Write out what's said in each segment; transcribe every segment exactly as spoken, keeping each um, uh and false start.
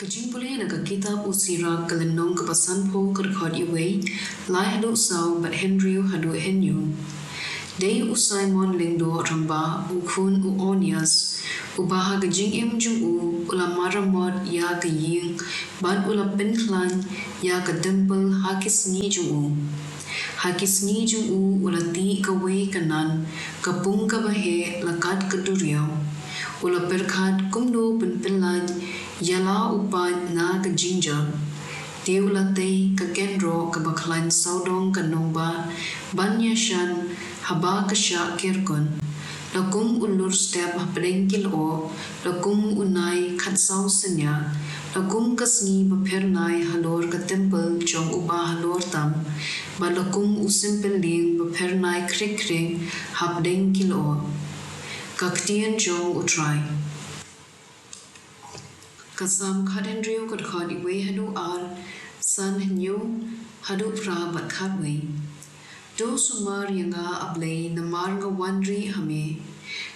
Ka jingpule na ka kitab u Sirak ka lynnong kaba sanphew ka dkhot iwei, lai haduh saw bad hynriew haduh hynñiew. Dei u Simon lyngdoh rangbah u khun u Onias, uba ha ka jingim jong u u la maramot ïa ka ïing bad u la pynkhlaiñ ïa ka templ ha ki sngi jong u. Ha ki sngi jong u u la tih kawei ka nan, ka pung kaba heh la kat ka duriaw. U la pyrkhat kumno ban pynlait ïa la u paid na ka jingjop. Te u la tei ka kynroh kaba khlaiñ sawdong ka nongbah ban ïashan haba ka shah kyrkun. La kum u lur step hapdeng ki lyoh, la kum u nai khatsaw synñia, la kum ka sngi ba phyrnai halor ka templ jong u Bahalor tam, bad la kum u sympylleng ba phyrnai khrik khrik hapdeng ki lyoh. Ka ktien jong u Trai. Ka Salm khathynriew ka dkhot iwei haduh ar, san hynñiew haduh phra bad khatwei. To sumar ïa nga, A Blei, namar nga wan rieh ha me.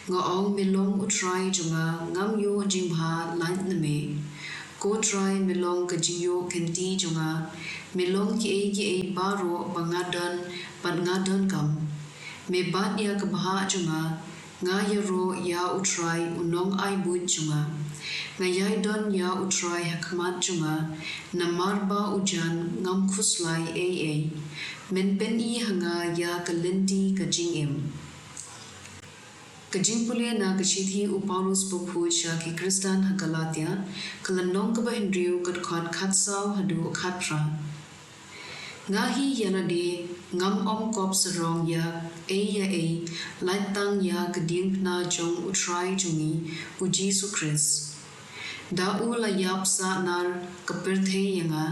Nga ong, me long u Trai jong nga, ngam ïoh jingbha lait na me. Ko Trai, me long ka jingïoh kynti jong nga, me long kiei kiei baroh ba nga don bad nga donkam. Me bat ïa ka bhah jong nga, nga ïaroh ïa u Trai u nongai buit jong nga. Nga ïai don ïa u Trai ha khmat jong nga, namar ba u jan ngam khuslai ei ei. Men pyni ha nga ïa ka lynti ka jingim. Ka jingpule na ka shithi u Paulus bakhuid sha ki Khristan ha Galatia, ka lynnong kaba hynriew ka dkhot khatsaw haduh khatphra. Nga hi ïa lade ngam ong kop sarong ïa ei ïa ei, lait tang ïa ka diengphna jong u Trai jong ngi u Jisu Khrist. Da u la ïap sah nar ka pyrthei ïa nga,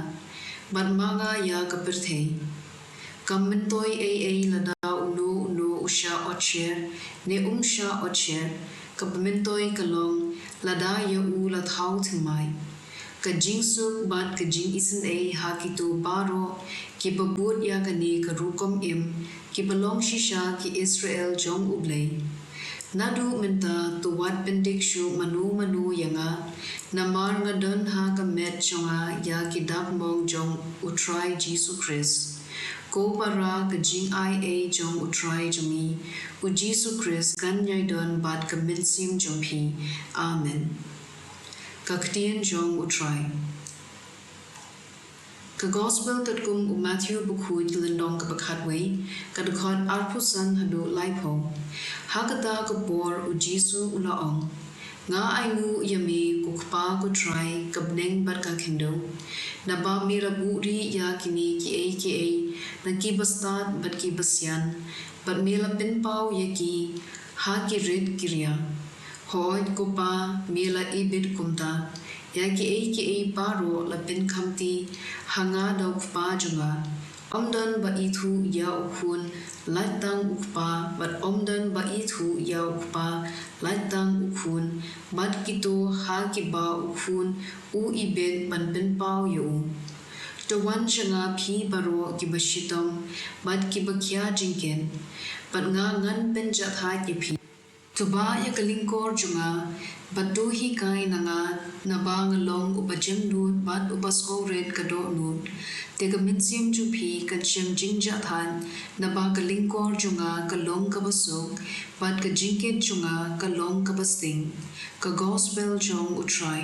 bad ma nga ïa ka pyrthei. Kam myntoi ei ei lada uno uno u shah otsher ne um shah otsher, kaba myntoi ka long lada ïa u la thaw thymmai. Ka jingsuk bad ka jingisynei ha kito baroh kiba bud ïa kane ka rukom im, kiba long shisha ki Israel jong U Blei. Naduh mynta to wat pyndik shuh mano mano ïa nga, namar nga don ha ka met jong nga ïa ki dakmong jong u Trai Jisu Khrist. Ko para, ka jingai ei jong u Trai jong ngi u Jisu Khrist kan ïai don bad ka mynsiem jong phi. Amen. Ka ktien jong u Trai. Ka Gospel katkum u Matthew bakhuid, ka lynnong kaba khatwei, ka dkhot arphew san haduh laiphew. Ha kata ka por u Jisu u la ong, Nga ainguh ïa me ko Kpa ko Trai ka bneng bad ka khyndew, naba me la buhrieh ïa kine kiei kiei na kiba stad bad kiba sian, bad me la pynpaw ïa ki ha ki rit ki ria. Hooid ko Pa, me la ibit kumta. Ïa kiei kiei baroh la pynkhamti ha nga da u Kpa jong nga. Ym don ba ithuh ïa u Khun, lait tang u Kpa, bad ym don ba ithuh ïa u Kpa, lait tang u Khun, bad kito ha kiba u Khun u ibit ban pynpaw ïa u. To wan sha nga phi baroh kiba shitom bad kiba khia jingkit, bad nga ngan pynjahthait ïa phi. To bah ïa ka lyngkor jong nga, bad to hikai na nga, naba nga long uba jemnud bad uba sngewrit ka dohnud. Te ka mynsiem jong phi kan shem jingjahthait, naba ka lyngkor jong nga ka long kaba suk, bad ka jingkit jong nga ka long kaba sting. Ka Gospel jong u Trai.